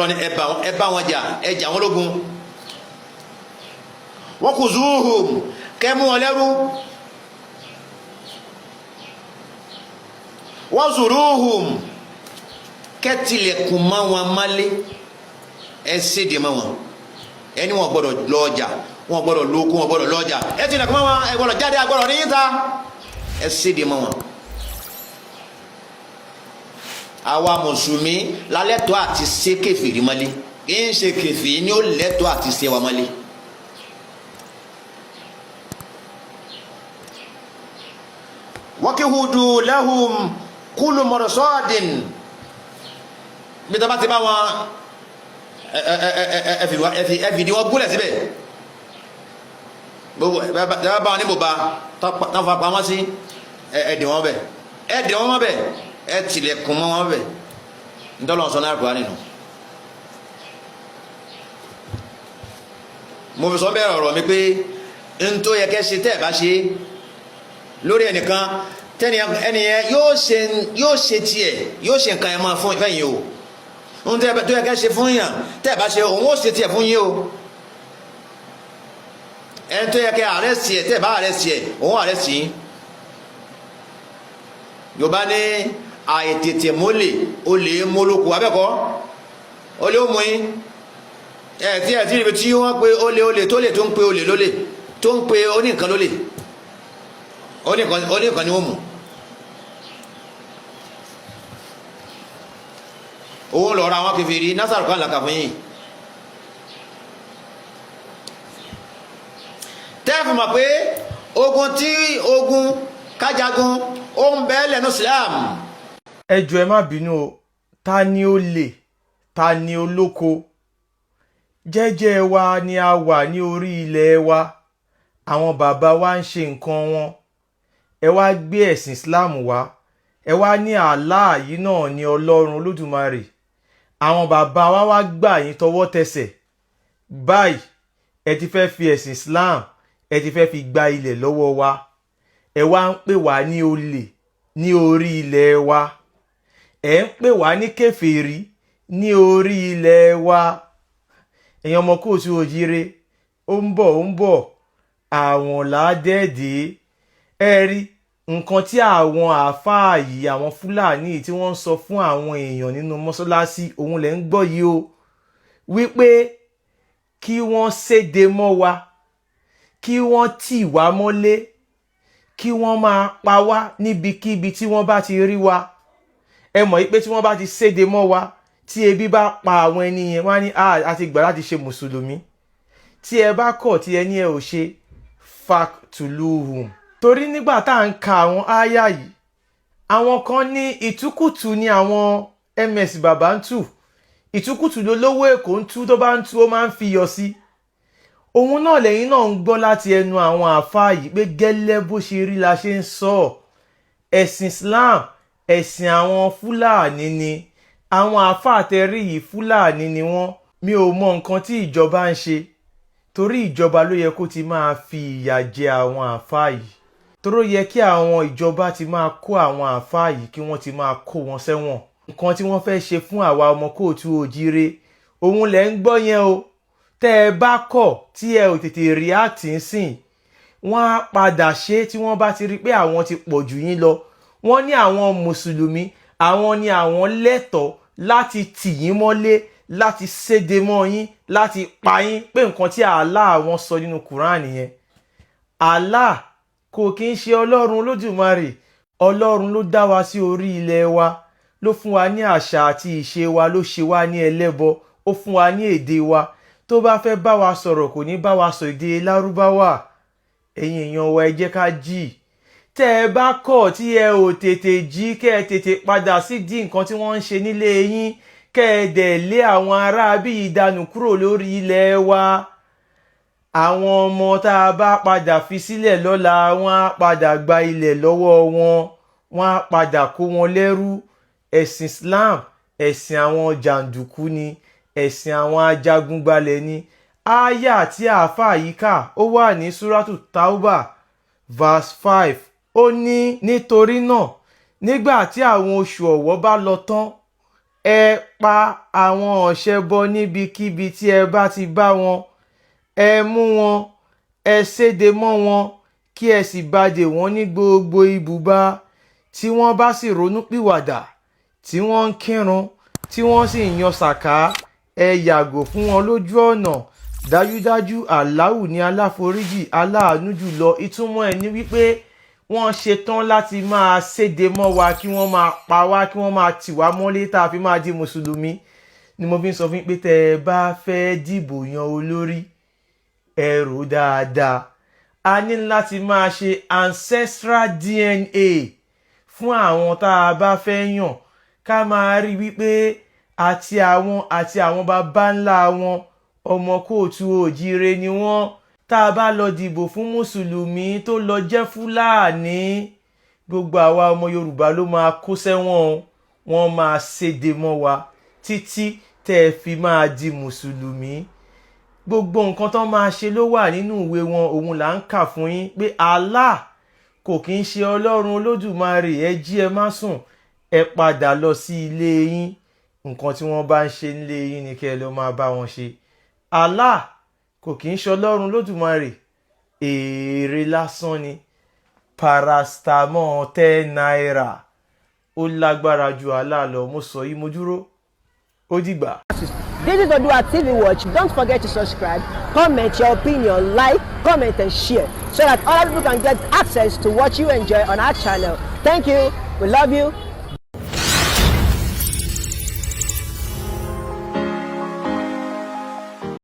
Ọlọ́ni ẹ bá wọn jà, ẹ jà wọn lógun. Wakuzuhum, kẹ́ mú wọn lẹ́rú. Wazuruhum, kẹ́ tilẹ̀kùn mọ́ wọn mọ́lé, ẹ séde mọ́ wọn. Ẹni wọn gbọ́dọ̀ lọ ọjà, wọn gbọ́dọ̀ lóko, wọn gbọ́dọ̀ lọ ọjà. Ẹ tilẹ̀kùn mọ́ wọn, ẹ gbọ́dọ̀ jáde, agbọ́dọ̀ níyìn ta, ẹ séde mọ́ wọn. Àwa mùsùlùmí lálẹ́tọ̀ọ́ àti ṣe kèfèrí mọ́lé, kì í ṣe kèfèrí ni ó lẹ́tọ̀ọ́ àti ṣe wa mọ́lé. Wakihudu lahum kulu mọ̀rọ̀sọ́ọ̀dìn, bí tọ́ bá ti bá wọn ẹ fìdí wọn gúnlẹ̀ síbẹ̀, gbogbo ẹ bá wọn níbo bá tán fa pamọ́ sí, ẹ dì wọ́n bẹ̀, ẹ dì wọ́n bẹ̀, ẹ tilẹ̀kùn mọ́ wọn bẹ̀. Ntọ́lọ́ sọ náà kúrò nínú. Mo fi sọ bẹ́ẹ̀ ọ̀rọ̀ mi pé ntó yẹ kẹ́ ṣe tẹ́ ẹ bá ṣe lórí ẹnìkan, tẹ́ni ẹnìyẹn yóò ṣe tiẹ̀, yóò ṣe nǹkan yẹn máa fún ìfẹ́ yìí o. Ohun tó yẹ kẹ́ ṣe fún yàn tẹ́ ẹ bá ṣe, òun ó ṣe tiẹ̀ fún yín o. Ẹni tó yẹ kẹ́ àrẹ́sì ẹ̀, tẹ́ ẹ bá àrẹ́sì ẹ̀, òun àrẹ́sì yín. Yorùbá ní àìtètè mólè olè mólókù abẹ́kọ́ olè ó mú yín. Ẹ tí ẹ tí ibi tí wọ́n pe olè olè tó lè tó ń pe olè lólè tó ń pe oníkan lólè, oníkan ni wọ́n mú. Owó ń lọ ra àwọn kèfèrí násàrò kan làkà fún yín. Tẹ́ẹ̀fù mọ̀ pé ogun tí ogun kájagun ó ń bẹ lẹ́nu Islam. Ẹ jọ̀ọ́, ẹ má bínú o. Ta ni olè? Ta ni olóko? Jẹ́jẹ́ wa ni a wà ní orí ilẹ̀ wa. Àwọn bàbá wa ń ṣe nǹkan wọn. Ẹ wá gbé ẹ̀sìn Islam wá, ẹ wá ní Allah yìí náà ni Ọlọ́run Olódùmarè. Àwọn bàbá wa wá gbà yín tọwọ́ tẹsẹ̀. Báyìí ẹ ti fẹ́ fi ẹ̀sìn Islam, ẹ ti fẹ́ fi gba ilẹ̀ lọ́wọ́ wa. Ẹ wá ń pè wá ní olè ní orí ilẹ̀ wa, ẹ ń pè wá ní kèfèrí ní orí ilẹ̀ wa. Ẹ̀yin ọmọ kóòtù òjíire, ó ń bọ̀, ó ń bọ̀, àwọn làádẹ́ẹ̀dẹ́. Ẹ rí nǹkan tí àwọn àáfàá yìí, àwọn Fúlàní tí wọ́n ń sọ fún àwọn èèyàn nínú mọ́ṣáláṣí, òun lẹ̀ ń gbọ́ yìí o, wípé kí wọ́n séde mọ́ wa, kí wọ́n tì wá mọ́lé, kí wọ́n máa pa wá níbikíbi tí wọ́n bá ti rí wa. Ẹ mọ̀ yìí pé tí wọ́n bá ti séde mọ́ wa, tí ebi bá pa àwọn ẹni yẹn, wọ́n á ní a ti gbà láti ṣe mùsùlùmí. Tí ẹ bá kọ̀, tí ẹ ní ẹ ò ṣe, faktuluhum. Torí nígbà tá à ń ka àwọn ááyà yìí, àwọn kan ní ìtúkùtù ni àwọn ms bàbá ń tù, ìtúkùtù lólówó Èkó ń tú, tó bá ń tú ó máa ń fi iyọ̀ sí. Òun náà lẹ́yìn náà ń gbọ́ láti ẹnu àwọn àáfàá yìí pé gẹ́lẹ́ bó ṣe rí la ṣe ń sọ ọ́. Ẹ̀sìn Islam, ẹ̀sìn àwọn Fúlàní ni. Àwọn àáfàá tẹrí yìí, Fúlàní ni wọ́n. Mi ò mọ nǹkan tí ìjọba ń ṣe, torí ìjọba ló yẹ kó ti máa fi ìyà jẹ àwọn àáfàá yìí. Toró yẹ kí àwọn ìjọba ti máa kó àwọn àáfàá yìí, kí wọ́n ti máa kó wọn sẹ́wọ̀n. Nǹkan tí wọ́n fẹ́ ṣe fún àwa ọmọ kóòtù òjíire, òun lẹ̀ ń gbọ́ yẹn o. Tẹ́ ẹ bá kọ̀ tí ẹ ò tètè react nsìn, wọ́n á padà ṣe tí wọ́n bá ti rí pé àwọn ti pọ̀ jù yín lọ. Wọ́n ní àwọn mùsùlùmí, àwọn ni àwọn lẹ́tọ̀ọ́ láti tì yín mọ́lé, láti séde mọ́ yín, láti pa yín, pé nǹkan tí Allah àwọn sọ nínú Quran nìyẹn. Allah kò kí ń ṣe Ọlọ́run Olódùmarè. Ọlọ́run ló dá wa sí orí ilẹ̀ wa, ló fún wa ní àṣà àti ìṣe wa, ló ṣe wá ní ẹlẹ́bọ, ó fún wa ní èdè wa. Tó bá fẹ́ bá wa sọ̀rọ̀, kò ní bá wa sọ èdè Lárúbáwá. Ẹ̀yin èèyàn wa, ẹ jẹ́ ká jí. Tẹ́ ẹ bá kọ̀ tí ẹ ò tètè jí, kẹ́ ẹ tètè padà sí di nǹkan tí wọ́n ń ṣe nílé yín, kẹ́ ẹ dẹ̀ lé àwọn aráabí ìdánù kúrò lórí ilẹ̀ wa. Àwọn ọmọ tá a bá padà fi sílẹ̀ lọ́la, wọ́n á padà gba ilẹ̀ lọ́wọ́ wọn, wọ́n á padà kó wọn lẹ́rú. Ẹ̀sìn Islam, ẹ̀sìn àwọn jàǹdùkú ni, ẹ̀sìn àwọn ajagungbalẹ̀ ni. Ááyà tí àáfàá yìí kà, ó wà ní Suratu Tauba verse 5. Ó ní, nítorí náà, nígbà tí àwọn oṣù ọ̀wọ̀ bá lọ tán, Ẹ pa àwọn ọ̀ṣẹbọ níbikíbi tí ẹ bá ti bá wọn. Ẹ mú wọn, ẹ séde mọ́ wọn, kí ẹ sì bàdé wọn ní gbogbo ibùba. Tí wọ́n bá sì ronúpìwàdà, tí wọ́n ń kírun, tí wọ́n sì ń yan sàká, ẹ yàgò fún wọn lójú ọ̀nà. Dájúdájú, Aláwù ní aláforíjì, aláàánú jùlọ. Ìtumọ̀ ẹ̀ ní wípé wọ́n ṣetán láti máa séde mọ́ wa, kí wọ́n máa pa wá, kí wọ́n máa tì wá mọ́lé tá a fi máa di mùsùlùmí. Ni mo fi ń sọ fún yín pé tẹ́ ẹ bá fẹ́ dìbò yan olórí, ẹ rò dáadáa. A ní láti máa ṣe ancestral DNA fún àwọn tá a bá fẹ́ yàn, ká máa rí wípé àti àwọn àti àwọn baba ńlá wọn, ọmọ káàárọ̀ oòjíire ni wọ́n. Tá a bá lọ dìbò fún mùsùlùmí tó lọ jẹ́ Fúlàní, gbogbo àwa ọmọ Yorùbá ló máa kó sẹ́wọ̀n o. Wọ́n máa séde mọ́ wa títí tẹ́ ẹ fi máa di mùsùlùmí. Gbogbo nǹkan tó máa ṣe ló wà nínú ìwé wọn. Òun là ń kà fún yín pé Allah kò kí ń ṣe Ọlọ́run Olódùmarè. Ẹ jí, ẹ má sùn, ẹ padà lọ sí ilé yín. Nǹkan tí wọ́n bá ń ṣe nílé yín ni kẹ́ ẹ lọ máa bá wọn ṣe. Allah kò kí ń ṣe Ọlọ́run Olódùmarè, èrè lásán ni. Paracetamol ₦10, ó lágbára ju Allah lọ. Mo sọ yìí, mo dúró. Ó dìgbà. This is Odua TV Watch. Don't forget to subscribe, comment your opinion, like, comment, and share so that other people can get access to what you enjoy on our channel. Thank you. We love you.